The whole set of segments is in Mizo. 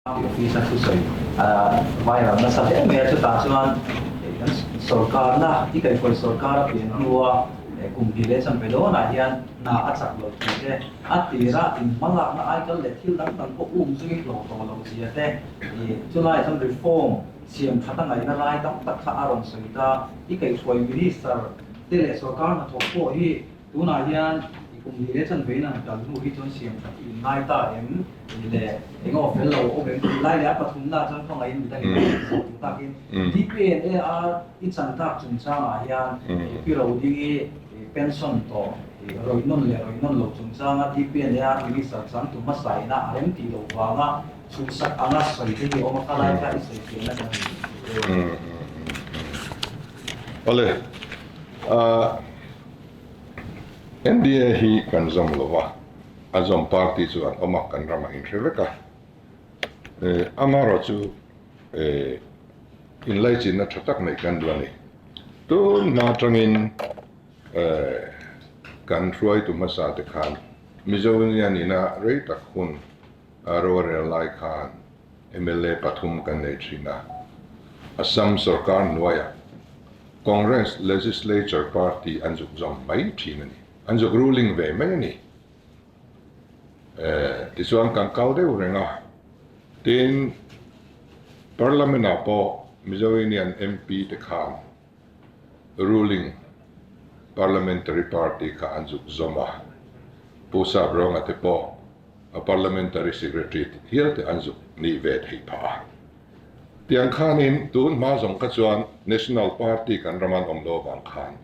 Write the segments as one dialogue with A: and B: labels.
A: Party office a thusawi viral nasa hle mai a, chutah chuan kan sorkarna i kaihhruai sorkar a pian hnua kum hnih leh chanve dawnah hian hna a chak lo tih te, a tira inhmalakna aikal leh thil dang dang pawh um zui hlawh tawh lo zia te, chulaiah chuan reform siam that a ngaihna lai tam tak kha a rawn sawi ta. I kaihhruai minister te leh sorkar hnathawk pawh hi Tunah hian i kum hnih leh chanve in an kal hnu hi chuan siam that i inngai ta em tih leh eng aw fel lo awm em tih lai leh a pathumna chuan khawngaihin midang in an zawh duh takin DPNAR i chan tak chungchangah hian pi Roding i pension tawh rawih nawn leh rawih nawn lo chungchanga DPNAR minister changtu hmasa ina a rem tih loh vanga chhuhsak anga sawi te hi a awm a, kha lai kha i sawi fiahna kan ni.
B: Awle. NDA hi kan zawm lo va, a zawm party chu an awm a, kan ramah inhre vek a. Amaherawhchu inlaichinna tha tak neih kan duh a ni. Tun hma atangin kan hruaitu hmasa te khan Mizo Union ina rei tak hun rorel lai khan mla pathum kan nei thin a, Assam sorkar hnuaiah Congress Legislature Party an zuk zawm mai thin a ni, an zuk ruling ve mai a ni. Tichuan kan kal deuh reng a, tin Parliament-ah pawh Mizo Union MP te khan ruling Parliamentary Party kha an zuk zawm a, Pu Saprawnga te pawh a Parliamentary Secretary hial te an zuk nih ve theih phah a. Tiang khanin tun hma zawng kha chuan National Party kan ram an awm lo avang khan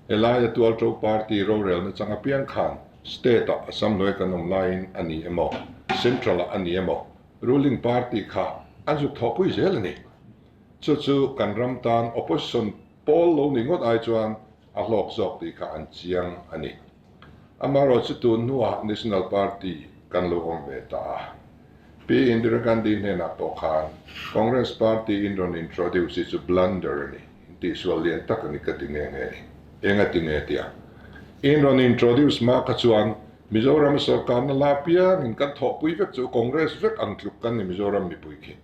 B: helaia Tualṭo Party rorelna chang apiang khan State-ah Assam hnuai kan awm laiin a ni emaw Central-ah a ni emaw ruling party kha an zuk thawhpui zel a ni. Chu chu kan ram tan opposition pawl lo ni ngawt ai chuan a hlawk zawk tih kha an chiang a ni. Amaherawhchu tun hnuah National Party kan lo awm ve ta a. Pi Indira Gandhi hnenah pawh khan Congress Party in rawn introduce hi chu blunder a ni, intihsual lian tak a ni ka ti nge nge ni. Eng a ti nge tia in rawn introduce hma kha chuan Mizoram sorkarna la piangin kan thawhpui vek chu Congress vek ang tluk kan ni Mizoram mipui khi.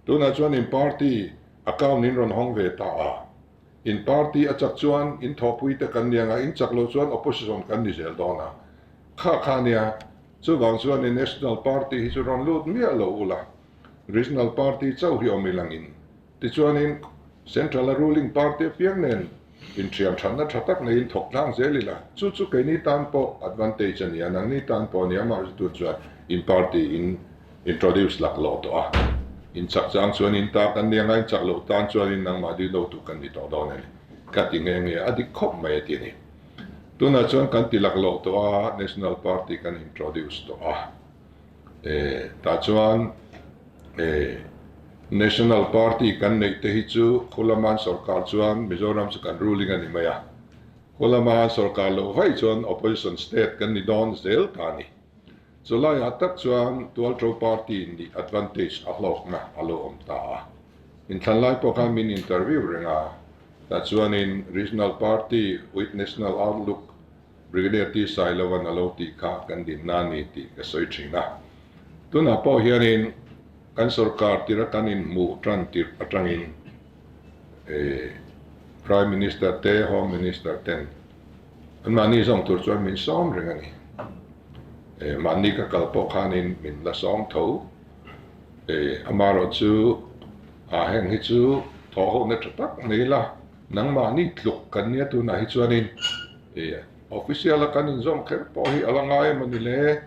B: Tunah chuan in party account in rawn hawng ve ta a. In party a chak chuan in thawhpui te kan nia nga, in chak lo chuan opposition kan ni zel dawn a. Kha kha nia, chuvang chuan in national party hi chu rawn lut miah lo ula, regional party chauh hi awm ilangin. Tichuanin central a ruling party apiang nen inthian thatna tha tak neiin thawk tlang zel ila, chu chu keini tan pawh advantage a nia, nangni tan pawh a nia, amaherawhchu chuan in party in introduce lak lawh tawh a, in chak chang chuan in ta kan nia ngai, in chak loh tan chuan in nangmah dil lo tur kan ni tawh dawn a ni, ka ti nghe nghe a dik khawp mai a ti a ni. Tunah chuan kan ti lak lawh tawh a, National Party kan introduce tawh a, eh tah chuan eh National Party kan neih te hi chu Khulaman sorkar chuan Mizoram chu kan ruling a ni mai a, Khulaman sorkar loh vaih chuan opposition state kan ni dawn zel ta a ni. Chulaiah tak chuan Tualṭo Party nih advantage a hlawkna a lo awm ta a. Inthlan lai pawh khan min interview reng a, tah chuanin Regional Party with National Outlook Brigadier T Sailova'n a lo tih kha kan dinna a ni tih ka sawi thin a. Tunah pawh hianin kan sorkar tir a kan inhmuh tan tirh atangin Prime Minister te Home Minister ten Anmahni zawng tur chuan min sawm reng a ni. Mahni ka kal pawh khanin min la sawm tho. Amaherawh chu a heng hi chu thawhhohna tha tak nei la, nangmahni tluk kan nia tunah hi chuanin official a kan inzawm kher pawh hi a la ngai emaw ni le,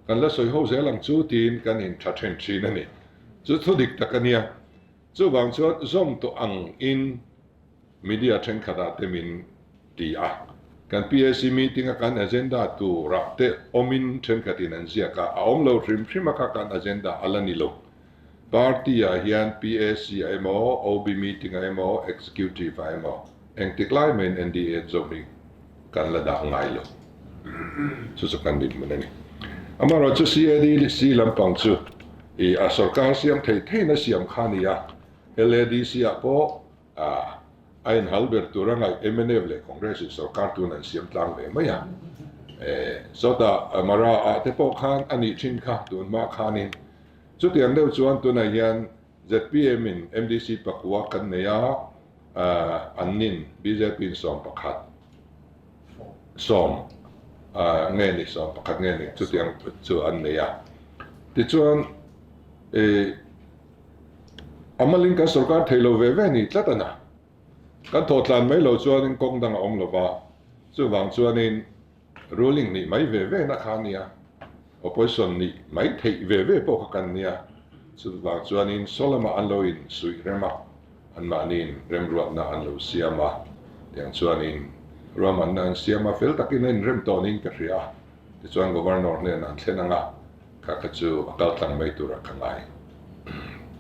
B: kan la sawi ho zel ang chu tiin kan intha then thin a ni. Chu thu dik tak a nia. Chuvang chuan zawm tawh ang in Media thenkhatah te min ti a, kan PAC meeting a kan agenda turah te awmin thenkhatin an ziak a, a awm lo hrim hrim a kha kan agenda a la ni lo. Party ah hian PAC ah emaw, OB meeting ah emaw, Executive ah emaw engtik lai mahin NDA an zawm hi kan la dah ngai lo. Chu chu kan dinhmun a ni. Amaherawhchu CADC lampang chu i a sorkar siam thei theiin a siam kha a ni a, LADC ah pawh A a inhal ber tur a ngaih mnf leh Congress in sorkar tun an siam tlang ve mai a. Sawtah Mara ah te pawh khan a nih thin kha tun hma khanin. Chutiang deuh chuan tunah hian zpm in MDC pakua kan nei a, an nin bjp in 11 sawm nge ni 11 nge ni chutiang chu an nei a. Tichuan a malin kan sorkar thei lo ve ve ni tlat a na. Kan thawhtlan mai lo chuanin kawng dang a awm lo va, chuvang chuanin ruling nih mai ve ve na kha a nia, opposition nih mai theih ve ve pawh kha kan nia, chuvang chuanin saw lamah an lo insuih rem a, anmahniin remruatna an lo siam a, tiang chuanin ruahmanna an siam a, fel takin a inrem tawh niin ka hria a, tichuan Governor hnenah an thlen ang a. Kha kha chu a kal tlang mai tur a ka ngai.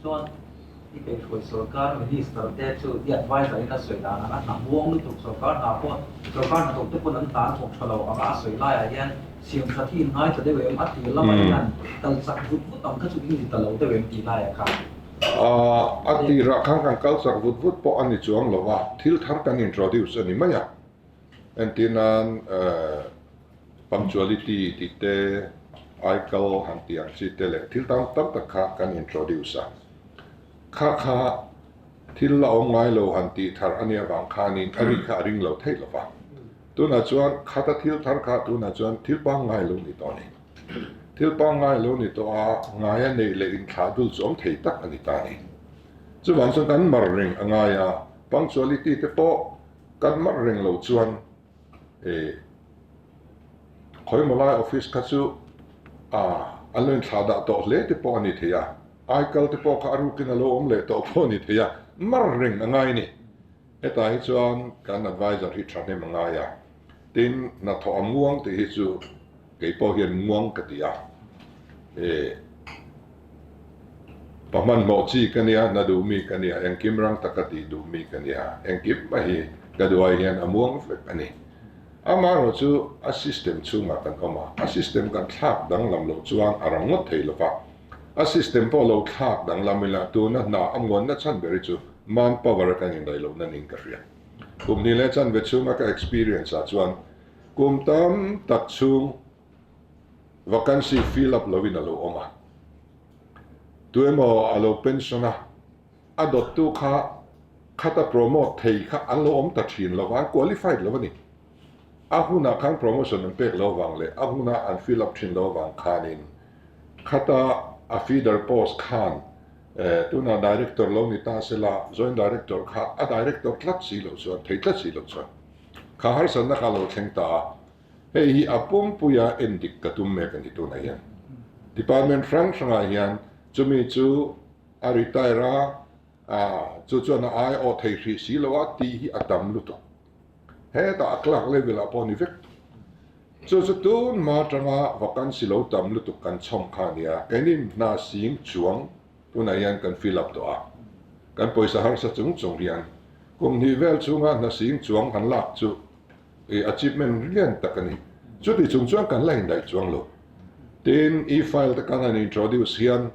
A: Chuan i kaihhruai sorkar minister te chu i adviser in a sawi dan ang a hna muang lutuk sorkar hna pawh sorkar hnathawk te pawn an hna an thawk tha lo anga a sawi laiah hian siam that hi in ngai ta deuh em a tir lamah in han kal chak vut vut ang kha chu in ni ta lo deuh em tih laiah khan.
B: A tirah khan kan kal chak vut vut pawh a ni chuang lo a, thil thar kan introduce a ni mai a. Entir nan Punctuality tih te, aikal han tih ang chi te leh thil tam tam tak kha kan introduce a. Kha kha thil la awm ngai lo han tih thar a nih avang khanin a ri kha a ring lo theih lo va. Tunah chuan khata thil thar kha tunah chuan thil pangngai lo ni tawh a ni. Thil pangngai lo ni tawh a, ngaia neih leh inthlah dul chu awm thei tak a ni ta a ni. Chuvang chuan kan mar reng a ngai a, punctuality te pawh kan mar reng lo chuan E khawimaw lai office kha chu a an lo inthlah dah tawh hle te pawh a ni thei a, aikal te pawh kha a rukin a lo awm leh tawh pawh a ni thei a, mar reng a ngai a ni. Hetah hi chuan kan advisor hi thahnem a ngai a, tin hnathawh a muang tih hi chu kei pawh hian muang ka ti a, e pa hmanhmawh chi ka nia, hna duh mi ka nia, engkim rang taka tih duh mi ka nia, engkim mai hi ka duh ai hian a muang vek a ni. Amaherawh chu a system chhungah kan awm a, a system kan thlak danglam loh chuan a rang ngawt thei lo va, a system pawh lo thlak danglam ila tuna hna a muanna chhan ber hi chu manpower a kan indaih lohna niin ka hria. Kum hnih leh chanve chhunga ka experience ah chuan kum tam tak chhung vacancy fill up loin a lo awm a, tuemaw a lo pension a, a dawttu kha khata promote thei kha an lo awm ta thin lo va, an qualified lo a ni. A hunah khan promotion an pek lo vang leh a huna an fill up thin lo vang khanin khata a feeder post khan tunah director lo ni ta sela, joint director kha a director tlat si lo chuan, thei tlat si lo chuan kha harsatna kha a lo thleng ta a. Hei hi a pumpuia en dik ka tum mek a ni tunah hian. Department hrang hrangah hian chumi chu a retire a, chu chuan a ai awh thei hrih si lo a tih hi a tam lutuk. Hetah a clerk level ah pawh a ni vek. Chu chu tun hma atanga vacancy lo tam lutuk kan chhawm kha a nia. Keini hna sing chuang tunah hian kan fill up tawh a. Kan pawisa harsa chung chung hian kum hnih vel chhunga hna sing chuang han lak chu I achievement lian tak a ni. Chuti chung chuan kan la indaih chuang lo. Tin, e-file te kan han introduce hian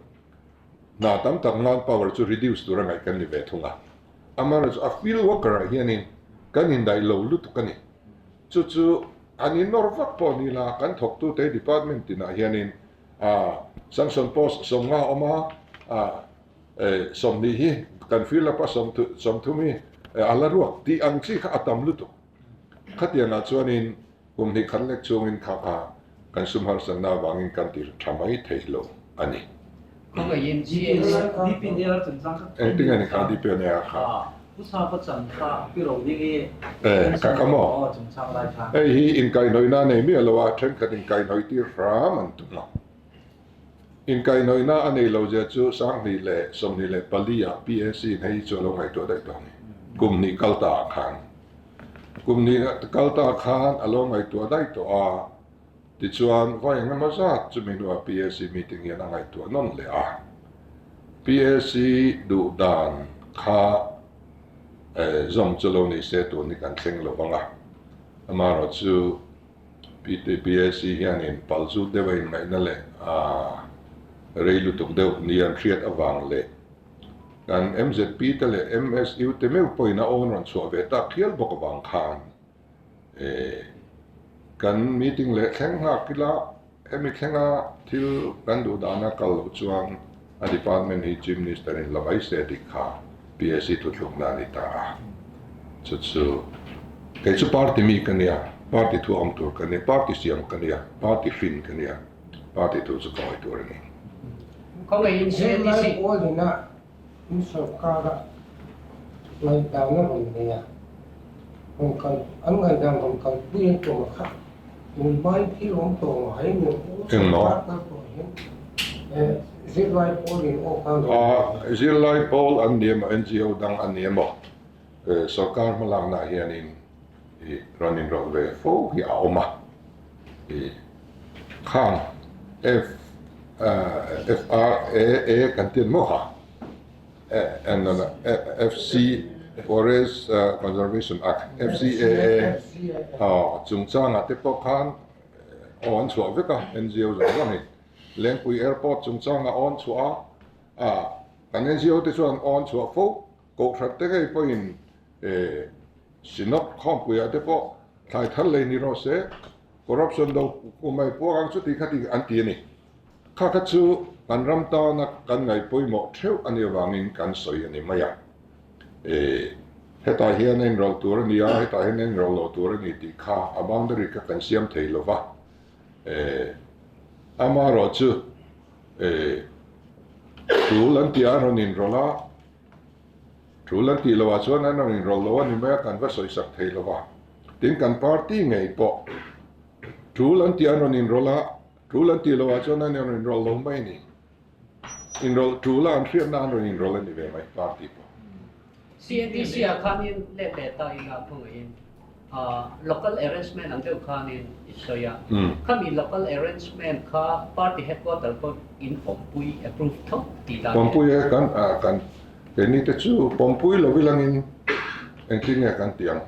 B: hna tam tak manpower chu reduce tur a ngaih kan ni ve thung a. Amaherawhchu a field worker ah hianin kan indaih lo lutuk a ni. Chu chu an innawr vak pawh ni la, kan thawktute department tinah hianin sanction post 50 a awm a, 20 hi kan fill up a, 30 hi a la ruak tih ang chi kha a tam lutuk. Khatiangah chuanin kum hnih khat lek chungin kha kha kan sum harsatna avangin kan ti tha mai thei lo a ni. Engtin nge ni kha DPNA kha? E, ka ka maw? Hei hi inkaihhnawihna a nei miah lo a, thenkhat inkaihhnawih tir hram an tum a. Inkaihhnawihna a nei lo zia chu 2024 ah PAC in hei hi chu a lo ngaihtuah daih tawh a ni. Kum hnih kal ta ah khan. Kum hnih kal ta khan a lo ngaihtuah daih tawh a, tichuan vawi engemaw zat chumi hnuah PAC meeting hian a ngaihtuah nawn leh a. PAC duh dan kha zawm chu lo ni se tun hi kan thleng lo vang a, amaherawhchu, PTPAC hianin pal zut deuh a inngaihna leh a rei lutuk deuh ni an hriat avang leh kan MZP te leh MSU te meuh pawhin a awn rawn chhuah ve tak hial bawk avang khan kan meeting leh thleng nghak ila hemi thlenga thil kan duh dana kal loh chuan A department hi Chief Minister in la mai se tih kha PAC thuthlukna a ni ta a. Chu chu kei chu party mi ka nia, party thu awm tur ka nia, party siam ka nia, party hrin ka nia, party thu chu ka hawi tur a ni.
C: Khawngaihin
D: CNDC. Zirlai pawl ina in sorkara ngaihdan a rawn nei a, rawn kal an ngaihdan rawn kalpui an tum a kha tunhmain thil awm tawh ngai ni aw sorkar kal tawh hian zirlai pawl in aw khan rawn
B: nei a. Zirlai pawl an ni emaw NGO dang an ni emaw sorkar hmalaknaah hianin rawn inrawlh ve fo hi a awm a, khang F FRAA kan ti an maw kha FC Forest Conservation Act FCAA chungchangah te pawh khan aw an chhuah vek a NGO zawng zawngin Lengpui Airport chungchangah aw an chhuah a kan NGO te chuan aw an chhuah fo Kohhran te ngei pawhin Synod khawmpuiah te pawh thlai thar lei ni rawh se, corruption do kumai puak ang chuti kha ti an ti a ni. Kha kha chu kan ram tana kan ngaih pawimawh theuh a nih avangin kan sawi a ni mai a. Hetah hian a inrawlh tur a ni a, hetah hian a inrawlh loh tur a ni tih kha a boundary kha kan siam thei lo va. Amaherawhchu tul an tih a rawn inrawlh a. Tul an tih loh ah chuan an rawn inrawlh lo a ni mai a, kan va sawisak thei lo va. Tin, kan party ngei pawh tul an tih an rawn inrawlh a, tul an tih loh ah chuan an rawn inrawlh lo mai a ni. Inrawlh tul a an hriatna an rawn inrawlh a ni ve mai party pawh.
C: CNDC ah khanin let leh ta ila khawngaihin Local arrangement ang deuh khanin i sawi a, khami local arrangement kha party headquarter pawh in pawmpui approve tho tih dan
B: Pawmpui e kan kan keini te chu pawmpui lo ilangin engtin nge kan tih ang?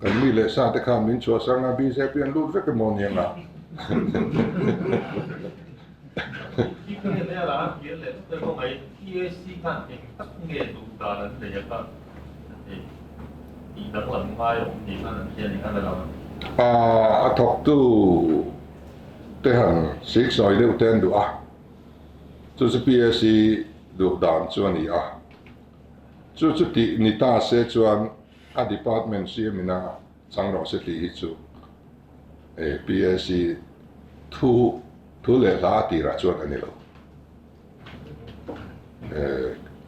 B: Kan mi leh sa te khan min chhuah sang a bjp an lut vek emaw nia nga. A thawktu te han siksawi deuh te an duh a, chu chu PAC duh dan chu a ni a. Chu chu tih ni ta se chuan a department siamin a chang rawh se tih hi chu PAC thu thu leh hla a tirah chuan a ni lo.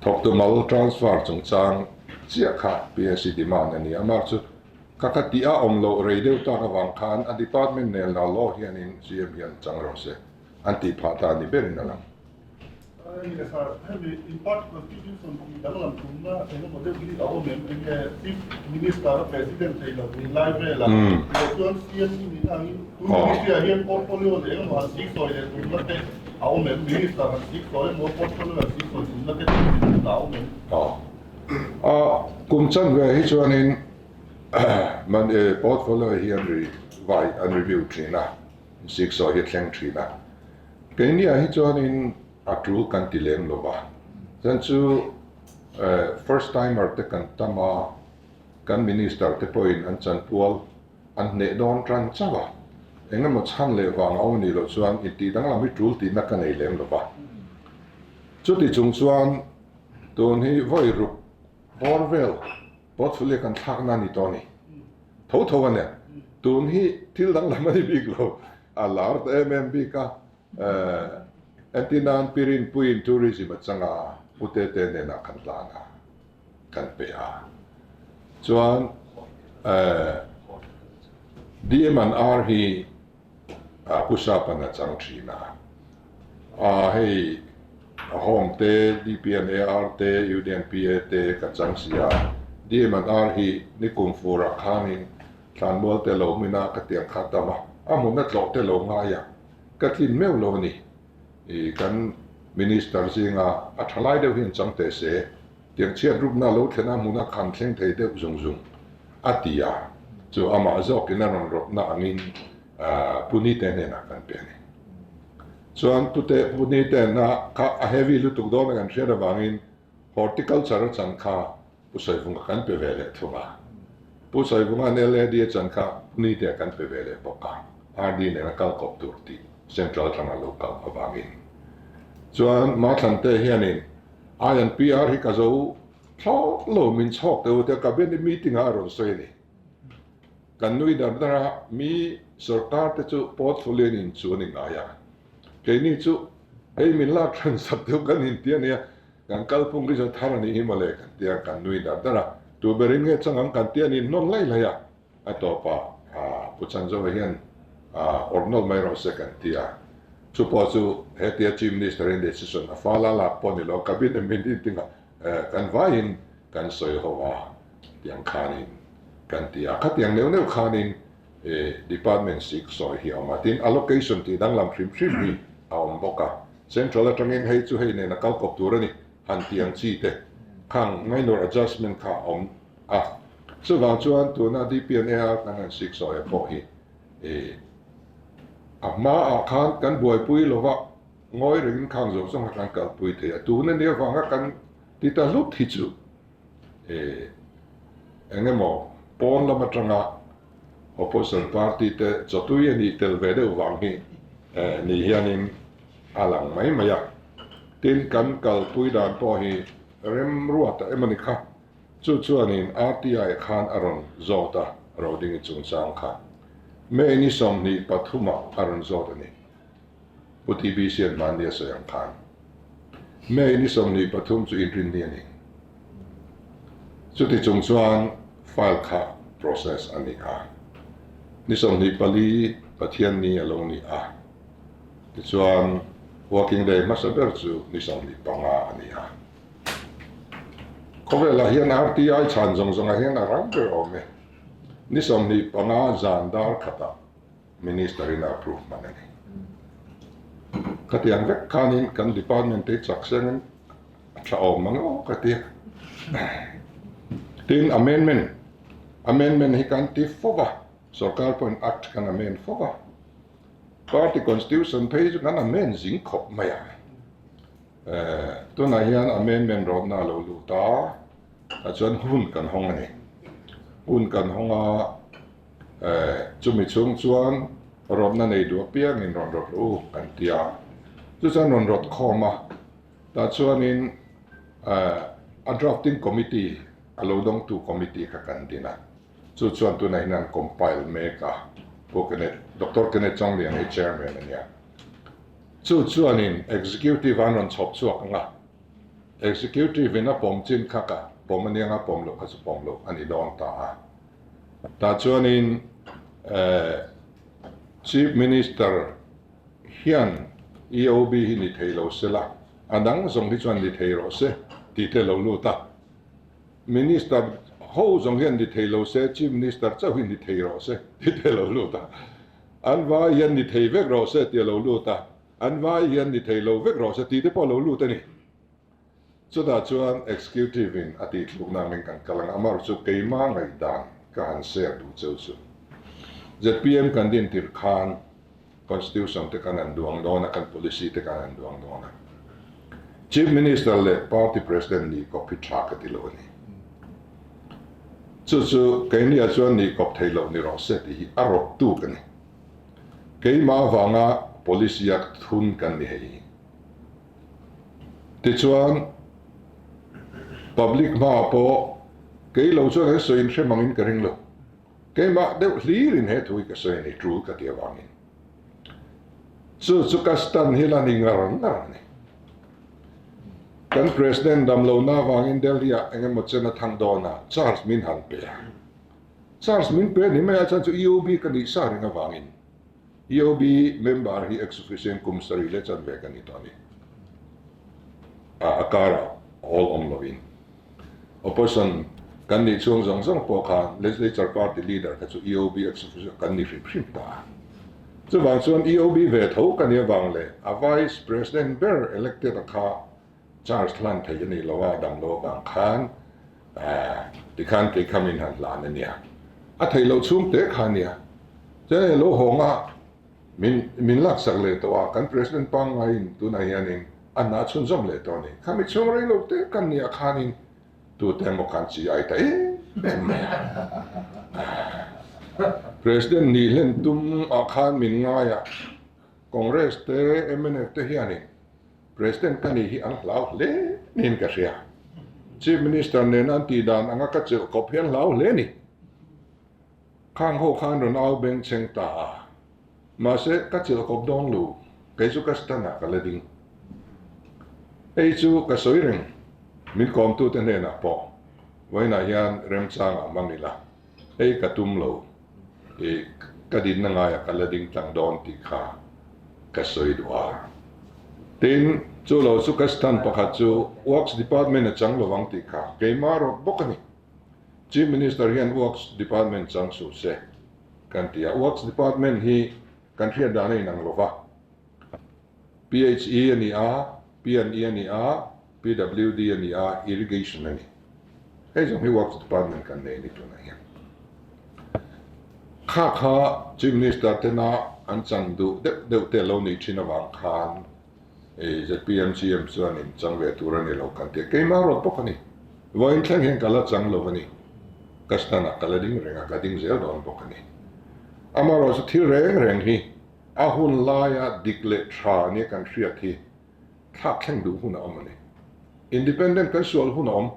B: Thawktu mal transfer chungchang chiah kha PAC demand a ni a, mark chu ka ka tih a awm loh rei deuh tak avang khan a department nel na law hianin CM hian chang rawh se an tih phah ta ni berin a lang.
E: Enge sir, hemi in party constitution tih danglam tumna engemaw deuh hi a awm em? Enge Chief Minister a President thei lo ni lai velah leh chuan CM i nihna angin tun ministry ah hian portfolio leh engemaw han siksawi leh tumna te A awm em? Minister han sik sawi emaw portfolio han sik sawi tumna te chu min hmuh a awm em?
B: A kum chanve hi chuanin man e portfolio hi an ri vai an review thin a, sik sawi hi a thleng thin a. Keini ah hi chuanin a tul kan ti lem lo va, chuan chu first timer te kan tam a, kan minister te pawhin an chanpual An hneh dawn tan chauh a, eng emaw chhan leh vang a awm nih loh chuan intih danglam hi tul tihna ka nei lem lo va. Chuti chung chuan tun hi vawi ruk bawr vel portfolio kan thlakna a ni tawh a ni. Tho tho a nia, tun hi thil danglam a ni bik lo, a lar ta em em bik a, entirnan Pirinpuiin tourism a chang a, Putete hnenah kan hlan a. kan pe a. Chuan DM and R hi Pu Sapan a chang thin a. A hei Home te, DP and AR te, Union PA te ka chang si a. DM and R hi nikum furah khanin thlanmual te lo hmin a ka tiang kha tam a, a hmun a tlawh te lo ngai a, ka tlin meuh lo a ni. I kan Minister zinga a tha lai deuh hian chang teh se, tiang chhiat rupna lo thlen a hmuna khan thleng thei deuh zung zung a ti a, chu amah zawkin a rawn rawtna angin Pu Nite hnenah kan pe a ni. Chuan Pute Pu Nite na kha a heavy lutuk dawn a kan hriat avangin Horticulture a chan kha Pu Sawivunga kan pe ve leh thung a, Pu Sawivunga'n LAD a chan kha Pu Nite kan pe ve leh bawk a, RD nen a kal kawp tur tih Central atanga lo kal avangin. Chuan Mathlan te hianin INPR hi ka zo thlawt lo min chhawk teh u tia cabinet meeting ah a rawn sawi a ni. Kan nui dar dar a, mi sorkar te chu portfolio in inchu a ni ngai a, keini chu hei min lak hran sak deuh kan inti a nia, kan kalphung hi chu thar a nih hi mawle kan ti a, kan nui dar dar a, tu berin nge chang ang kan ti a ni hnawn lai lai a, a tawpah Pu Chanzova hian awrh nawlh mai rawh se kan ti a, chu pawh chu hetia Chief Minister in decision a fal a lak pawh ni lo, cabinet meeting ah kan vaiin kan sawi ho a tiang khanin kan ti a, khatiang neuh neuh khanin department sik sawi hi a awm a, tin allocation tih danglam hrim hrim hi a awm bawk a, central atangin hei chu hei nen a kal kawp tur a ni han tih ang chi te khang minor adjustment kha a awm a, chuvang chuan tuna DPNA kan han sik sawi a pawh hi a hmaah khan kan buaipui lova ngawi rengin khang zawng zawng kha kan kalpui thei a, tuna ni avanga kan ti ta hlut hi chu eng emaw pawn lam atanga opposition party te chawtui a nih tel ve deuh vang hi ni hianin a lang mai mai a. Tin, kan kalpui dan pawh hi remruata emaw ni kha, chu chuanin RTI khan a rawn zawt a, Rodingi chungchang kha May ni 23 ah a rawn zawt a ni. Pu TBC an hmanni a sawi ang khan May ni 23 chu inrinni a ni. Chuti chung chuan file kha process a ni a. Ni 24 Pathianni a lo ni a. Tichuan working day hmasa ber chu ni 25 a ni a. Khawvelah hian RTI chhan zawng zawngah hian a rang ber awm e. Ni 25 zan dar khatah Minister in a approve hman a ni. Khatiang vek khanin kan department te chak sengin a tha awm ang aw ka ti a. Tin amendment, amendment hi kan ti fo va, sorkar pawhin act kan amend fo va. Party constitution phei chu kan amend zing khawp mai a. Tunah hian amendment rawtna a lo lut a, tah chuan hun kan hawng a ni. Hun kan hawng a. Chumi chhung chuan rawtna nei duh apiangin rawn rawt rawh u kan ti a, chu chuan rawn rawt khawm a, tah chuanin a drafting committee a lo dawngtu committee kha kan din a, chu chuan tunah hian an compile mek a, Pu Kenneth, Doctor Kenneth Chawnglian hi chairman a nia. Chu chuanin executive an rawn chhawp chhuak ang a, executive in a pawm chin kha ka pawm ania nga pawm loh kha chu pawm loh a ni dawn ta a. Tah chuanin Chief Minister hian EOB hi ni thei lo se la, a dang zawng hi chuan ni thei rawh se tih te lo lut a. Minister ho zawng hian ni thei lo se, Chief Minister chauh hi ni thei rawh se tih te lo lut a. An vai hian ni thei vek rawh se tih a lo lut a, an vai hian ni thei lo vek rawh se tih te pawh a lo lut a ni. Chutah chuan Executive in a tih thlukna angin kan kal ang, amaherawh chu keimah ngaihdan ka han share duh cheu chu. Zpm kan din tirh khan Constitution te kan han duang dawn a, kan policy te kan han duang dawn a. Chief Minister leh Party President nih kawp hi tha ka ti lo a ni. Chu chu keiniah chuan nih kawp thei loh ni rawh se tih hi a rawktu ka ni. Keimah avanga policy a thun kan ni hei hi. Tichuan, public hmaah pawh kei lo chuan he sawi inhre mangin ka ring lo. Keimah deuh hlirin he thu hi ka sawi a ni, tul ka ti avangin. Chu chu ka stand hi la ni ngar ngar a ni. Kan President dam lohna avangin Delhi-ah eng emaw chen a thang dawn a, charge min han pe a. Charge min pe ni mai a, chuan chu EOB ka nih sa ring avangin. EOB member hi ex-officio kum sarih leh chanve ka ni tawh a ni. A karah awl awm lovin opposition kan nih chhung zawng zawng pawh khan legislature party leader kha chu EOB ex-officio kan ni hrim hrim ta a. Chuvang chuan EOB ve tho ka nih avang leh a vice president ber elected a kha charge hlan thei a nih lo a, dam lo avang khan tikhan kei kha min han hlan a nia. A theih loh chhung te kha a nia. Chuan hei lo hawng a, min min laksak leh tawh a, kan president pangngaiin tunah hianin a hna chhunzawm leh tawh a ni. Khami chhung rei lo te kan nia khanin tute emaw khan chi ai ta em em mai a. President nih hlen tum ah khan min ngai a, Congress te, mnf te hianin. President ka nih hi an hlau hle niin ka hria. Chief Minister nena an tih dan anga ka chelh kawp hi an hlau hle a ni. Khang ho khan rawn au beng cheng ta a. Mahse, ka chelh kawp dawn lo, kei chu ka stand ah ka la ding. Hei chu ka sawi reng, min kawmtute hnenah pawh vawiinah hian remchang ah hmang ila, hei ka tum lo, i ka dinna ngaiah ka la ding tlang dawn tih kha ka sawi duh a. Tin, chu lo chu ka stand pakhat chu Works Department a chang lovang tih kha keimah rawt bawk a ni. Chief Minister hian Works Department chang suh se kan ti a, Works Department hi kan hriat dan a inang lo va, PHE a ni a, PNE a ni a, PWD a ni a, Irrigation a ni. Hei zawng hi Works Department kan nei a ni tunah hian. Kha kha Chief Minister tena an chang duh deuh deuh te lo nih thin avang khan ZPM CM chuan in chang ve tur a ni lo kan ti a, keimah rawt bawk a ni. Vawiin thleng hian ka la chang lo a ni. Ka stand ah ka la ding reng a, ka ding zel dawn bawk a ni. Amaherawhchu thil reng reng hi a hun laia dik leh tha nia kan hriat hi thlak thleng duh hun a awm a ni. Independent kan sual hun a awm.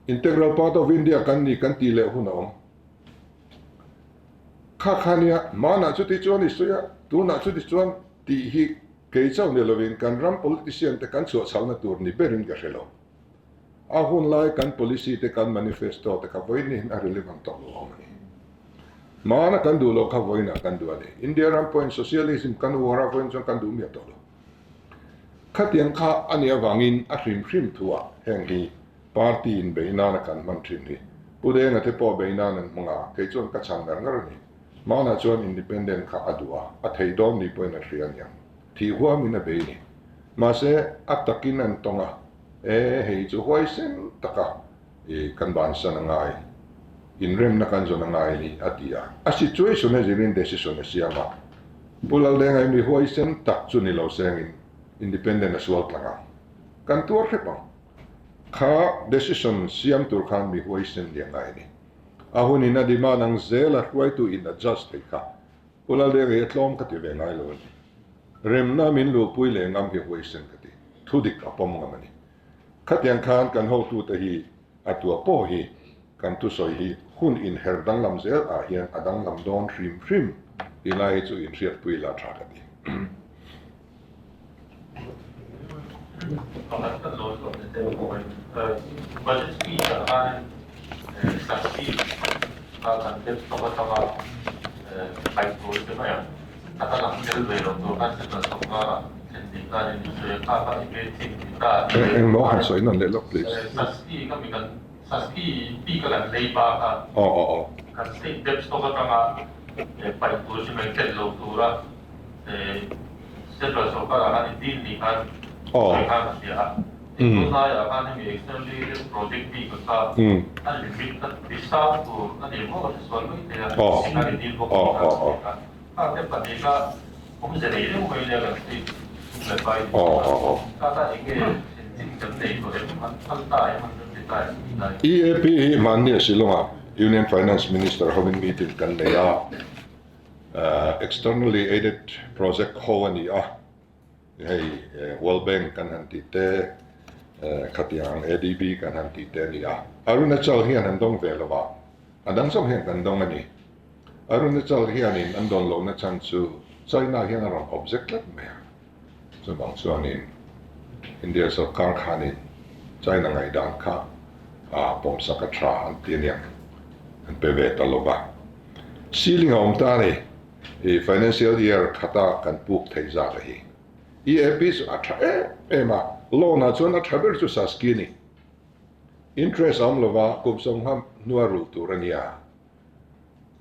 B: Integral part of India kan ni kan tih leh hun a awm. Kha kha nia, hmanah chuti chuan i sawi a, tunah chuti chuan tih hi kei chauh ni lovin kan ram politician te kan chhuah chhalna tur ni berin ka hre lo. A hun lai kan policy te kan manifesto te kha vawiin niin a relevant tawh lo awm a ni. Hmana kan duh loh kha vawiinah kan duh a ni. India ram pawhin socialism kan uar a, vawiin chuan kan duh miah tawh lo. Khatiang kha a nih avangin a hrim hrim thuah heng hi party in bei nana kan hman thin hi Pu Denga te pawh bei nan an hmang a, kei chuan ka chhan ngar ngar a ni. Hmanah chuan independent kha a duh a, a thei dawn ni pawhin a hria aniang. Thih huamin a bei ni. Mahse, a takin an tawng a, e hei chu huaisen taka i kan bansan a ngai, inremna kan zawn a ngai ni a ti a. A situation a zirin decision a siam a. Pu Laldenga hi mi huaisen tak chu ni lo sengin independent a sual tlang a, kan tuar hrep ang. Kha decision siam tur khan mi huaisen ni a ngai ni. A hunin a demand ang zel a hruaitu in adjust thei kha Pu Laldenga hi a tlawm ka ti ve ngai lo a ni. Remna min luhpui leh ngam hi huaisen ka ti. Thudik a pawm ngam a ni. Khatiang khan kan hotute hi a tua pawh hi kan thusawi hi hun inher danglam zel ah hian a danglam dawn hrim hrim ti lai hi chu inhriatpui la tha ka ti.
F: Budget speech ah khan taxi kha kan dep tawk atanga paih tur ti mai ang. A ka lang tel ve lo tur khan central sawrkar ah thlen dih khan in sawi a kha kha enge thing ni ta.
B: Engmaw han sawi nawn leh lawk please.
F: Saski ka mi kan Saski bik a kan lei bak a kan state dept stock atanga paih tur chu mai tel lo tura central sawrkar ah khan in dil ni khan sawi khan ka hria a. Tunlaiah khan hemi externally project bik a kha a limit a ti sang tur a ni maw ka hre sual mai thei a khan in dil bawk ni khan ka hria a. Kha te pahnih kha awmze nei deuh mai nia kan state sum leh pai ni a, kha kha eng nge thlen chin kan nei tawh em, an phal ta em, an rem ti ta em tih lai.
B: EAP hi mahni a Shillong-ah Union Finance Minister hovin meeting kan nei a, externally aided project ho a ni a, hei World Bank kan han tih te, khatiang ADB kan han tih te a ni a. Arunachal hian an dawng ve lo a, a dang zawk hian kan dawng a ni. Arunachal hianin an dawn lohna chhan chu China hian a rawn object tlat mai a, chuvang chuanin India sorkar khanin China ngaihdan kha a pawmsak a tha an ti aniang an pe ve ta lo va. Ceiling a awm ta a ni, i financial year khata kan puk theih zat a hi. EAP chu a tha em em a, loan ah chuan a tha ber chu Saski a ni. Interest a awm lova kum sawmnga hnua rulh tur a nia.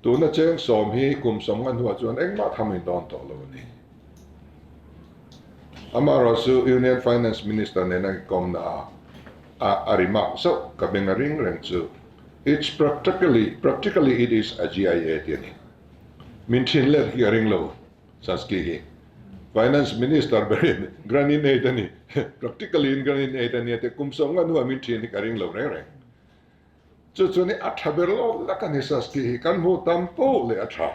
B: Tuna cheng sawm hi kum sawmnga hnuah chuan engmah tham in dawn tawh lo a ni. Amaherawh chu Union Finance Minister nena inkawmna ah a a remark zauh ka beng a ring reng chu It's practically practically it is a GIA ti a ni. Min thin let hi a ring lo Saski hi. Finance Minister berin grant in aid a ni practically in grant in aid a nia tih kum sawmnga hnuah min thin hi ka ring lo reng reng. Chu chu ni a tha ber lo lak a ni Saski hi kan hmuh tam poh leh a tha.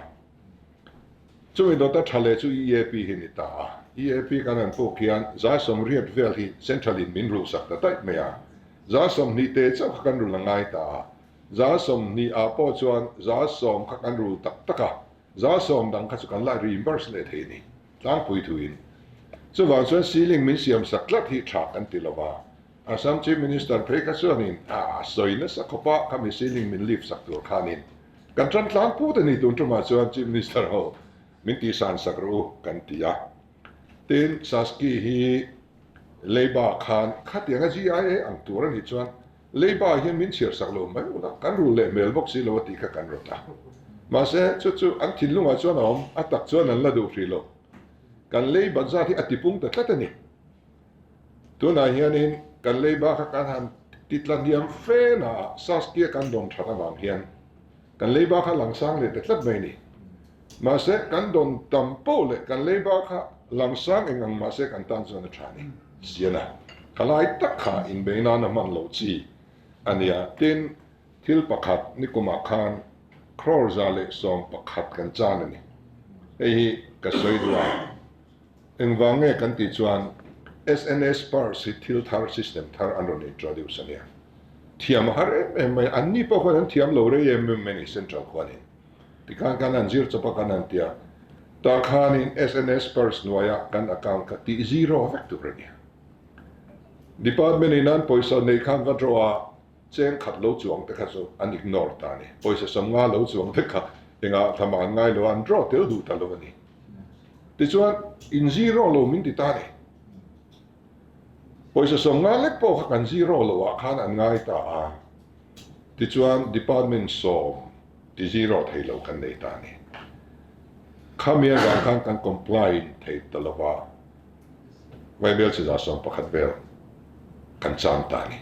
B: Chumi dawta tha leh chu EAP hi ni ta a. EAP kan han puk hian 80% vel hi Central in min rulhsak ta daih mai a, 20% te chauh kha kan rul a ngai ta a, 20% ah pawh chuan 10% kha kan rul tak tak a, 10% dang kha chu kan la reimburse leh thei a ni tlangpui thuin. Chuvang chuan ceiling min siamsak tlat hi tha kan ti lo va, Assam Chief Minister phei kha chuanin a sawi nasa khawp a, khami ceiling min lift sak tur khanin kan tan tlang put a ni tun tumah chuan Chief Minister ho min tihsan sak rawh u kan ti a. Tin, Saski hi Leiba khan khatianga GIA ang tur a nih chuan Leiba hian min chhiar sak lo mai ula, kan rul leh hmel bawk si lo a tih kha kan rawt a. Mahse, chu chu an thinlungah chuan a awm, a tak chuan an la duh hrih lo. Kan Leiba zat hi a tipung ta tlat a ni. Tunah hianin kan Leiba kha kan han titla hniam fe na Saskia kan dawn that avang hian kan Leiba kha langsang leh ta tlat mai a ni. Mahse, kan dawn tam poh leh kan leiba kha langsang eng ang mahse kan tan chuan a tha a ni. Siana, ka lai tak kha inbei nana hman loh chi a nia. Tin, thil pakhat nikumah khan crore 111 kan chan a ni. Hei hi ka sawi duh a, engvang nge kan tih chuan SNS purse hi thil thar, system thar an rawn introduce a nia. Thiam a har em em mai a, anni pawh khuan an thiam lo rei em em mai a ni central khuanin. Tikhan kan han zir chawp a kan han tia, tah khanin SNS purse hnuaia kan account kha tih zero vek tur a ni. Department in an pawisa nei khan va draw a, cheng khat lo chuang te kha chu an ignore ta a ni. Pawisa 50 lo chuang te kha engah tham an ngai lo a, an draw tel duh ta lo a ni. Tichuan in zero lo min ti ta a ni. Pawisa 50 lek pawh kha kan zero lo ah khan an ngai ta a. Tichuan department 10 ti zero thei lo kan nei ta a ni. Khami avang khan kan comply thei ta lo va, Vaibel chi 11% vel kan chang ta a ni.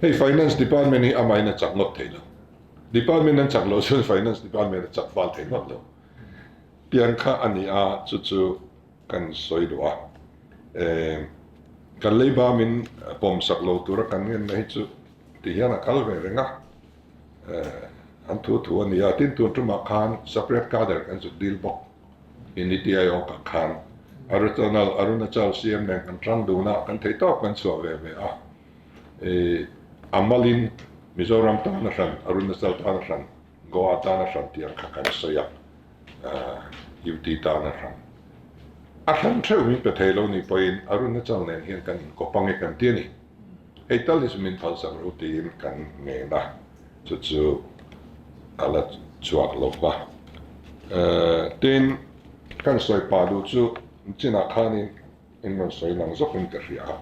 B: Hei finance department hi amahin a chak ngawt thei lo. Department an chak loh chuan finance department a chak fal thei ngawt lo. Tiang kha a ni a, chu chu kan sawi duh a. Kan leiba min pawmsak lo tura kan ngenna hi chu ti hian a kal ve reng a, an thu thu a ni a, tin tun tumah khan separate cadre kan zuk dil bawk i Niti Aayog ah khan Arunachal Arunachal CM nen kan tang dun a, kan thei tawk kan chhuah ve ve a, a malin Mizoram tan a hran, Arunachal tan a hran, Goa tan a hran tih ang kha kan sawi a, UT tan a hran. A hran theuh min pe thei lo nih pawhin Arunachal nen hian kan inkawp ang e kan ti a ni. Hei tal hi chu min phalsak ru tiin kan ngen a, chu chu a la chhuak lo va. Tin, kan sawi pah duh chu chinah khanin in rawn sawi lang zawkin ka hria a.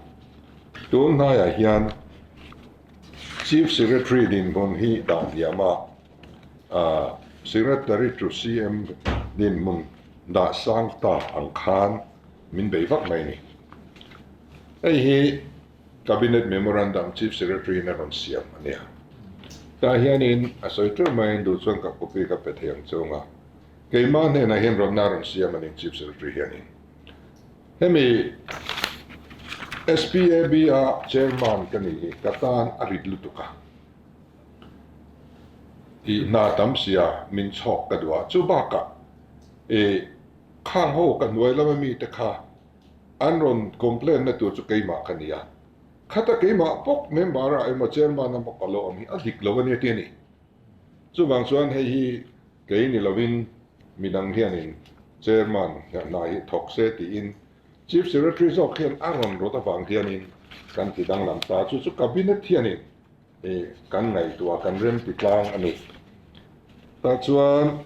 B: Tun hnaiah hian Chief Secretary dinhmun hi dah hniam a, Secretary to CM dinhmun dah sang ta ang khan min bei vak mai a ni. Hei hi Cabinet Memorandum Chief Secretary in a rawn siam a nia. Tah hianin a sawi teuh maiin duh chuan ka copy ka pe thei ang chung a, keimah hnenah hian rawnna a rawn siam a ni Chief Secretary hianin. Hemi SPAB a Chairman ka nih hi ka tan a rit lutuk a, tih hna tam sia min chhawk ka duh a, chu bakah i khang ho ka hnuai lama mite kha an rawn complain na tur chu keimah ka ni a, khata keimah bawk member ah emaw chairman a bawk a lo awm hi a dik lo a nia ti a ni. Chuvang chuan hei hi kei ni lovin midang hianin chairman hna hi thawk se tiin Chief Secretary zawk hian a rawn rawt avang hianin kan ti danglam ta. Chu chu Cabinet hianin kan ngaihtuah kan rem ti tlang a ni. Tah chuan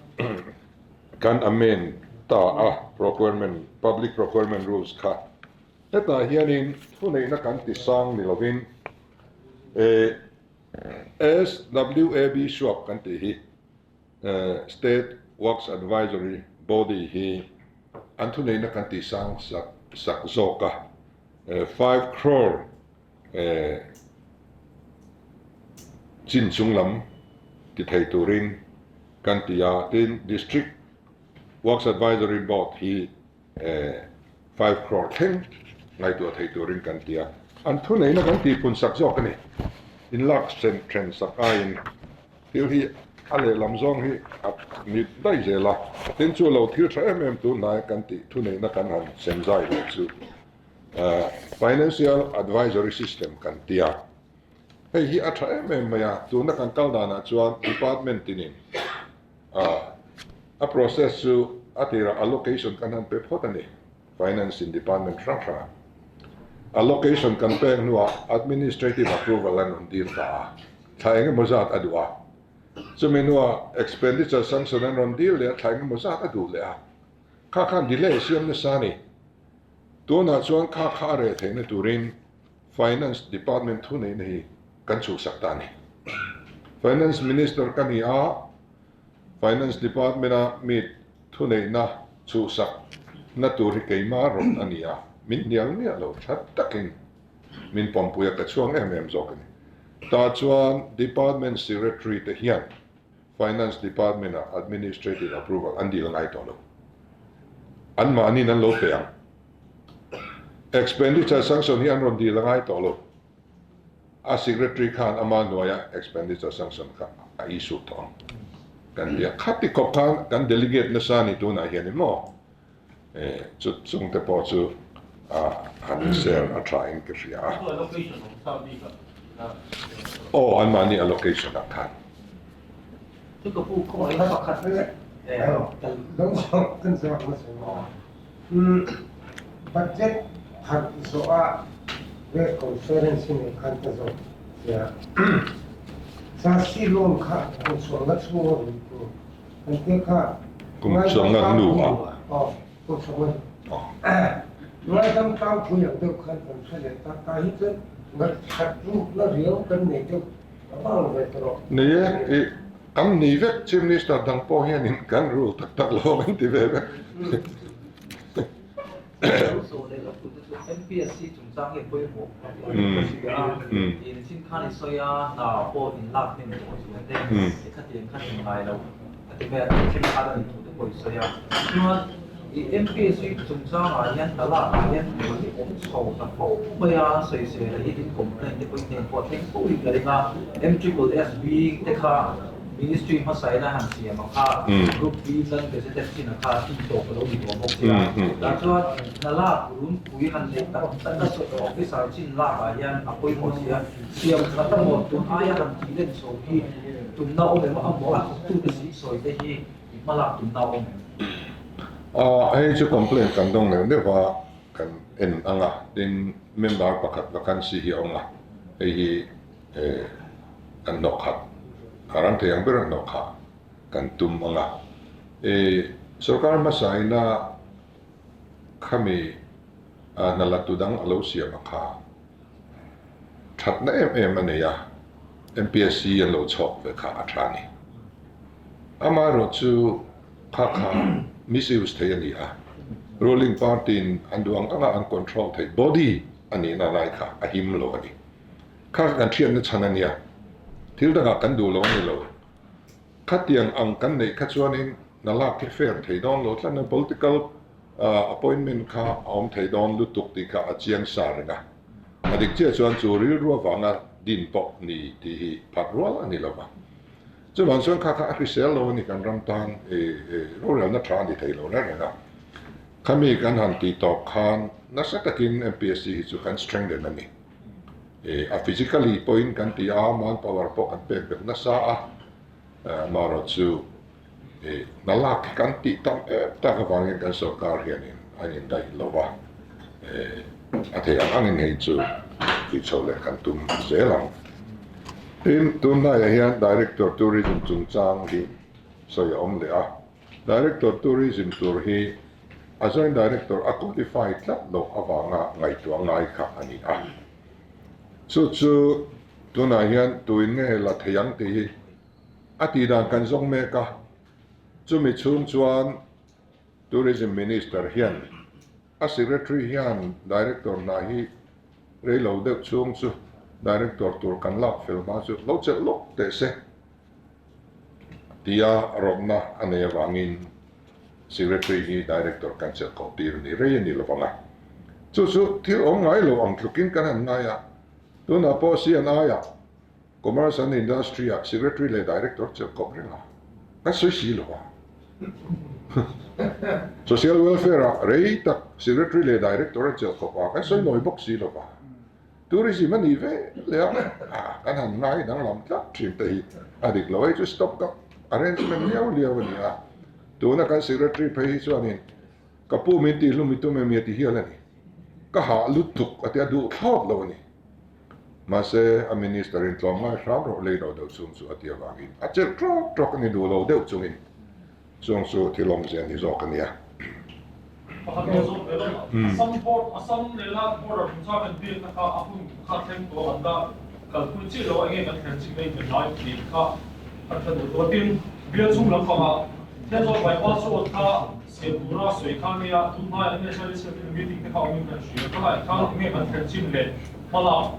B: kan amend ta a procurement, Public Procurement Rules kha. Hetah hianin thuneihna kan ti sang ni lovin SWAB suak kan tih hi State Works Advisory Body hi an thuneihna kan tih sang sak sak zawk a, 5 crore chin chung lam ti thei turin kan ti a, tin District Works Advisory Board hi 5 crore thleng ngaihtuah thei turin kan ti a, an thuneihna kan tihpun sak zawk a ni. Inlak then sak aiin thil hi. a lehlam zawng hi a ni daih zel a. Tin, chu lo thil tha em em tunhnai kan tih thuneihna kan han sem zai leh chu Financial Advisory System kan ti a. Hei hi a tha em em mai a, tuna kan kal danah chuan department tinin a process chu a tirah allocation kan han pe phawt a ni. Finance in department hrang hrangah allocation kan pek hnuah administrative approval an rawn dil ta a, thla eng emaw zat a duh a. Chumi hnuah expenditure sanction an rawn dil leh a, thla eng emaw zat a duh leh a. Kha khan delay siam nasa a ni. Tunah chuan kha kha a reh theihna turin Finance department thuneihna hi kan chhuhsak ta a ni. Finance Minister ka ni a, Finance Department a mi thuneihna chhuhsak na tur hi keimah rawn a ni a, min hnial miah lo tha takin min pawmpui a, ka chhuang em em zawk a ni. Tah chuan Department Secretary te hian Finance Department ah Administrative Approval an dil ngai tawh lo. Anmahniin an lo pe ang. Expenditure Sanction hi an rawn dil a ngai tawh lo. A secretary khan ama hnuaia expenditure sanction kha a issue tawh ang kan ti a. Khati khawp khan kan delegate nasa ni tunah hian in maw chu chungte pawh chu han share a tha in ka hria a. Aw anmahni allocation ah khan.
A: Chu ka pu khawngaih pakhat
D: Budget pharh zawh ah press conference hi nei khan ka zawh sia. Chassis loan kha kum sawmna chhung a rui tur kan tia kha.
B: Kum sawmna hnu ah.
D: Aw, kum sawmna hnu. Ngaidam tlangpui ang deuh khan kan hre leh ta. Tah hi chuan ngaihthlat rukna riau kan nei deuh a vang ve ta rawh.
B: Ni e, i kan ni vek Chief Minister dang pawh hianin kan rul tak tak lo ang ti ve vek.
A: Lo zawh leh lo tute chu MPSC chungchang hi a pawimawh ka hria a, in chin khan i sawi a, hna pawh in lak hnem tawh chu te, i khatiang khan in ngai lo a ti mai a, tih thenkhat a nih thu te pawh i sawi a. Chuan i MPSC chungchangah hian hna lakah hian i awm chho ta fo mai a, sawisel hi in complaint te pawh i hnen pawh a thleng fo in ka ring a, MSSB te kha Ministry hmasa in a han siam ang kha, Group B lan gazetted chin ang kha tih tawp a lo ni tawh bawk sia. Tah chuan hna lak runpui han neih tak tak a officer chin lak ah hian a pawimawh sia. Siam that a maw tun aia han tih len chho hi tumna awm em a maw a thawktute si sawi te hi i hma lak tumna awm em?
B: Hei chu complaint kan dawng neuh neuh a, kan en ang a, tin member pakhat vacancy hi a awm a, hei hi kan hnawh khat, a ram thei ang ber a hnawh khah kan tum ang a. Sorkar hmasa ina khami hna la tu dang a lo siam a kha thatna em em a nei a, MPSC an lo chhawk ve kha a tha a ni. Amaherawhchu kha kha misuse thei a ni a, ruling party in an duh ang anga an control theih body a nihna lai kha a him lo a ni. Kha kan hriatna chhan a nia, thil dangah kan duh lo a ni lo. Khatiang ang kan neih kha chuanin hna lak hi fair thei dawn lo tlat a, political appointment kha a awm thei dawn lutuk tih kha a chiang sa reng a. A dik chiah chuan chu rilru avanga din pawh ni tih hi phat rual a ni lo va. Chuvang chuan kha kha a hrisel lo a ni kan ram tan rorelna tha a ni thei lo reng reng a. Khami kan han tih tawp khan nasa takin MPSC hi chu kan strengthen a ni. A physically pawhin kan ti a, manpower pawh kan pek belh nasa a, amaherawhchu hna lak hi kan tih tam em tak avangin kan sorkar hianin a indaih lo va, a theih ang angin hei chu tih chhoh leh kan tum zel ang. Tin, tunhnaiah hian Director Tourism chungchang hi sawi a awm leh a, Director Tourism tur hi a Joint Director a qualify tlat loh avanga ngaihtuah ngai kha a ni a. Chu chu tunah hian tuin nge la thei ang tih hi a tih dan kan zawng mek a. Chumi chhung chuan Tourism Minister hian a Secretary hian Director hna hi rei lo deuh chhung chu Director tur kan lak fel hma chu lo chelh lawk teh se. Tia rawtna a nei avangin Secretary hi Director kan chelh koh tir ni rei a ni lo vang a. Chu chu thil awm ngai lo ang tlukin kan han ngai a, tunah pawh CNI-ah Commerce and Industry ah Secretary leh Director chelh kawp reng a, kan sawi si lo a. Social Welfare ah rei tak Secretary leh Director an chelh kawp a, kan sawi nawi bawk si lo a. Tourism a nih ve leh a, kan han ngai danglam tlat thin te hi a dik lo. Hei chu stop gap arrangement liau liau a ni a, tuna kan Secretary phei hi chuanin ka pu min tihhlum i tum em i a ti hial a ni. Ka hah lutuk a ti a, duh thlawt lo a ni. Mahse, a Minister in tlawmngai hram rawh lei lo deuh chung chu a ti avangin a chelh tawk tawk a ni duh lo deuh chungin chung chu thil awmzia ni zawk a nia.
G: Pakhat lo zawk ve lawm a, Assam board, Assam nena border chungchang kan biakna kha a hun kha thleng tawh an la kalpui chiah lo a, enge kan thlen chin mai kan lai tih kha kan hre duh tawh a. Tin, bial chhung lampangah Thenzawl bypass road kha siam tura sawi kha nia, tun hmaiah NHIDC meeting te kha awmin kan hria, khawlaiah khan enge kan thlen chin leh hmalak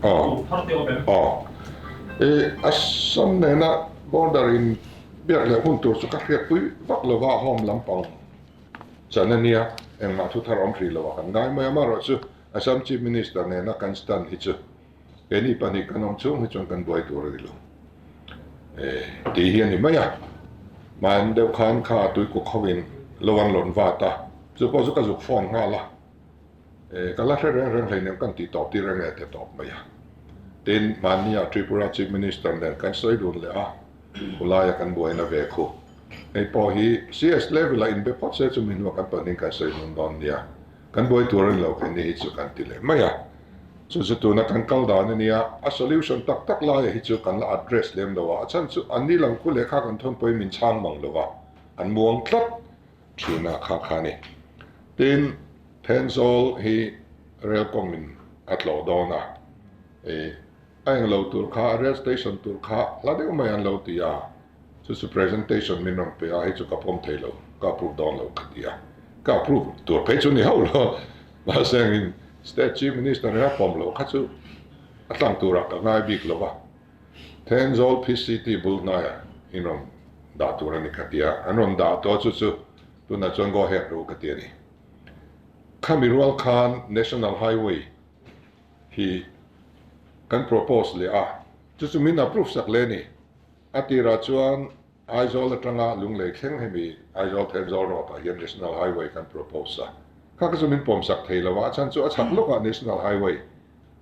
G: tur thar te awm em?
B: Aw, i Assam nena border in biak leh hun tur chu ka hriatpui vak lova home lampang chan a nia, engmah thu thar awm hrih lo a kan ngai mai a, amaherawhchu Assam Chief Minister nena kan stand hi chu Keini pahnih kan awm chhung hi chuan kan buai tur a ni lo tih hi a ni mai a. Hman deuh khan kha tuikuk hovin lo an lawn vat a, chu pawh chu ka zuk phone nghal a, ka la hre reng reng hleinem kan tih tawp tir enge te tawp mai a. Tin, hmannia Tripura Chief Minister nen kan sawi dun leh a, khulaia kan buaina ve khu. Hei pawh hi CS level a inbe phawt se chumi hnuah kan pahnih kan sawi dun dawn nia. Kan buai tur a ni lo kha ni hi chu kan ti leh mai a. Chu chu tuna kan kal dan a nia, a solution tak tak laia hi chu kan la address lem lo a, a chhan chu an ni lang khu lehkha kan thawn pawhin min chhang mang lo a, an muang tlat thin a kha kha a ni. Tin, Thenzawl hi rail kawngin a tlawh dawn a, i a englo tur kha, rail station tur kha hla deuh mai an lo ti a, Chu chu presentation min rawn pe a, hei chu ka pawm thei lo, ka approve dawn lo ka ti a. Ka approve tur phei chu ni hauh lo, mahse engin State Chief Minister nen a pawm loh kha chu a tlang turah ka ngai bik lo va. Thenzawl PCT bul hnaiah in rawn dah tur a ni ka ti a, an rawn dah tawh chu chu tunah chuan go ahead ru ka ti a ni. Khami rual khan National Highway hi kan propose leh a, chu chu min approve sak leh a ni. A tirah chuan Aizawl atanga Lunglei thleng hemi Aizawl Thenzawl Road ah hian National Highway kan propose a. Kha kha chu min pawmsak thei lo a, a chhan chu a chhak lawkah National Highway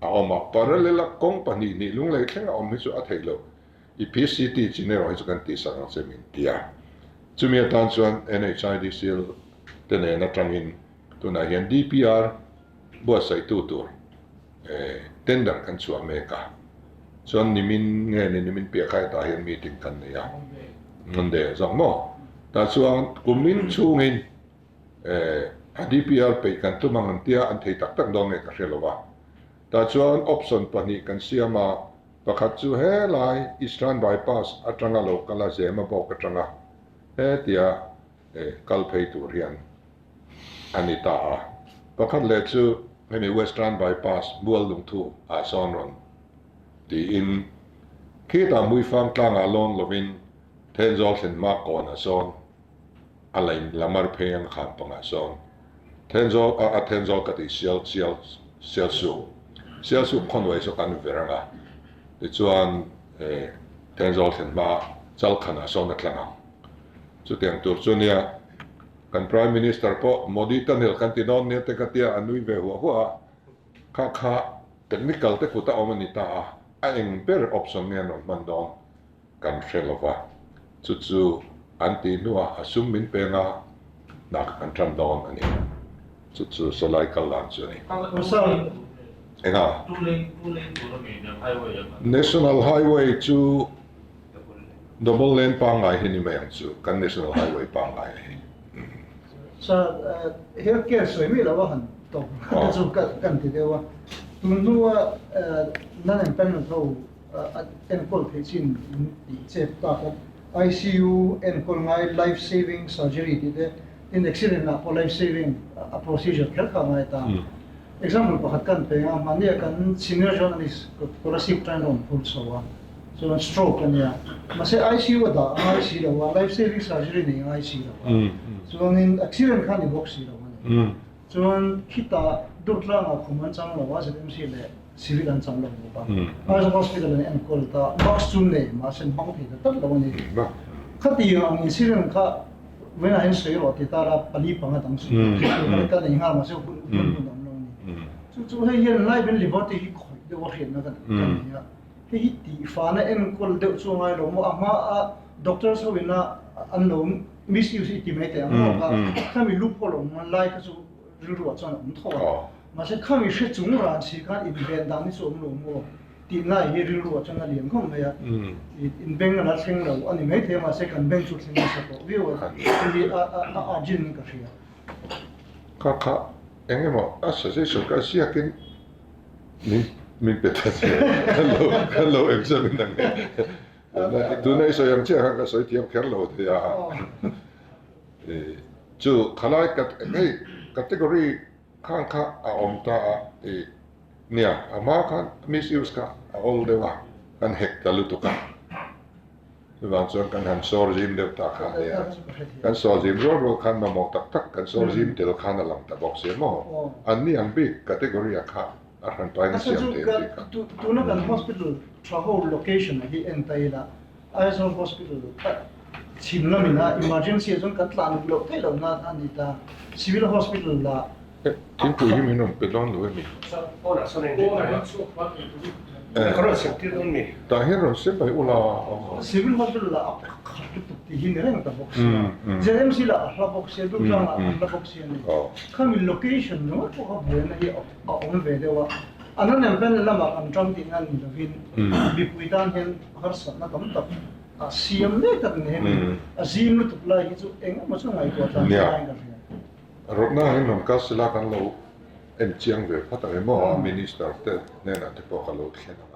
B: a awm a, parallel a kawng pahnih hnih Lunglei thleng a awm hi chu a theih loh. I PCT chin erawh hi chu kan tihsak ang che min ti a. Chumi atan chuan NHIDCL te nen atangin tunah hian DPR buatsaihtu tur tender kan chhuah mek a, chuan nimin nge ni nimin piah kha hetah hian meeting kan nei a, Monday zawk maw? Tah chuan kumin chhungin a DPR peih kan tum ang an tia, an thei tak tak dawn nge ka hre lo va. Tah chuan option pahnih kan siam a, pakhat chu helai Eastern Bypass atanga lo kal a, Zemabawk atanga hetia kal phei tur hian a ni ta a. Pakhat leh chu hemi Western Bypass mual lungthu ah sawn rawn tiin khitah Hmuifang tlangah lawn lovin Thenzawl thlen hma kawnah sawn a lain lamar phei ang khan pangah sawn Thenzawl a a Thenzawl ka tih sial sial Sialsuk Sialsuk khawnway saw kan ver ang a tichuan Thenzawl thlen hma Chalkhanah sawn a tlang ang. Chutiang tur chu nia Kan Prime Minister pawh Modi tunnel kan ti dawn nia te ka tia a nui ve huah huah a, kha kha technical te kut a awm a ni ta a, a eng ber option nge an rawn hman dawn kan hre lo va, chu chu an tih hnuah a sum min peng a, hna kha kan tan dawn a ni. Chu chu sawlai kal dan chu a ni. Enga? National Highway chu Double lane pangngai hi ni mai ang chu, kan national highway pangngai a hi.
H: Sir, health care sawi mi lo a han tawp te chu kan ti deuh a. Tun hnua non-empaneled ho enkawl theih chin in tih chep tak a, ICU enkawl ngai life saving surgery tih te, tin accident ah pawh life saving a procedure kher kha a ngai ta. Example pakhat kan pe a, mahnia kan senior journalist Kolasib tan rawn phur chho a. Chuan stroke a nia. Mahse ICU a dah a ngai si lo a, life saving surgery nei a ngai si lo a. Chuanin accident kha a ni bawk si lo a ni. Chuan khitah Durtlangah khum an chang lo a, ZMC leh civil an chang lo bawk a. Aizawl Hospital an enkawl ta, mask chu nei mahse an hmang thei ta tlat lo a ni. Khatiang ang incident kha vawiinah hian sawi rawh ti ta la pali panga dang sawi tur ka nei nghal mahse hun hun awm lo a ni. Chu chu hei hian life and liberty hi khawih deuh a hriatna ka nei a. Hei hi tihfana enkawl deuh chu a ngai lo maw? A hma a doctors ho ina an lo misuse i ti mai teh ang maw kha khami loophole awm lai kha chu rilru ah chuan a awm tho a. Mahse khami hre chung ran si khan inven dan hi chu awm lo maw tih lai hi rilru ah chuan a lian khawp mai a. Inbeng a la thleng lo a ni mai thei a mahse kan beng chu thleng nasa tawh viau a hei hi a urgent in ka hria.
B: Kha kha eng emaw a suggestion kha ziakin Min min pe ta che kan lo kan lo examine ang e tuna i sawi ang chiah khan ka sawi thiam kher lo thei a chu khalai hei category khan kha a awm ta a i nia a hma khan misuse kha a awl deuh a kan hek ta lutuk a. Chuvang chuan kan han sawr zim deuh tak kha a nia. Kan sawr zim rual rual khan mamawh tak tak kan sawr zim tel khan a lang ta bawk si maw? An ni ang bik category ah kha a hran pain a siam thei ang tih kha.
H: Tuna kan hospital tha ho location ah hi en ta ila Aizawl hospital chhim lamin a emergency ah chuan kan tlan loh theih loh na a ni ta. Civil hospital lah
B: Thingpui hi min rawn pe dawn lo emi? Tah hian rawn sem mai ula.
H: Civil hospital lah a khat lutuk tih hi ni reng ta bawk sia. ZMC lah a hla bawk sia, Dutlang ah an hla bawk sia ni. Khami location ringawt pawh kha buaina hi a awm ve deuh a. An unemployment lamah kan ṭang tihna ni lovin mipui tan hian harsatna tam tak a siam mek tak ni hemi a zim lutuk lai hi chu eng emaw chu ngaihtuah tlan te laiin ka hria.
B: Rawtna hi rawn kal sela kan lo en chiang ve phawt ang emaw a minister te hnenah te pawh ka lo thlen ang.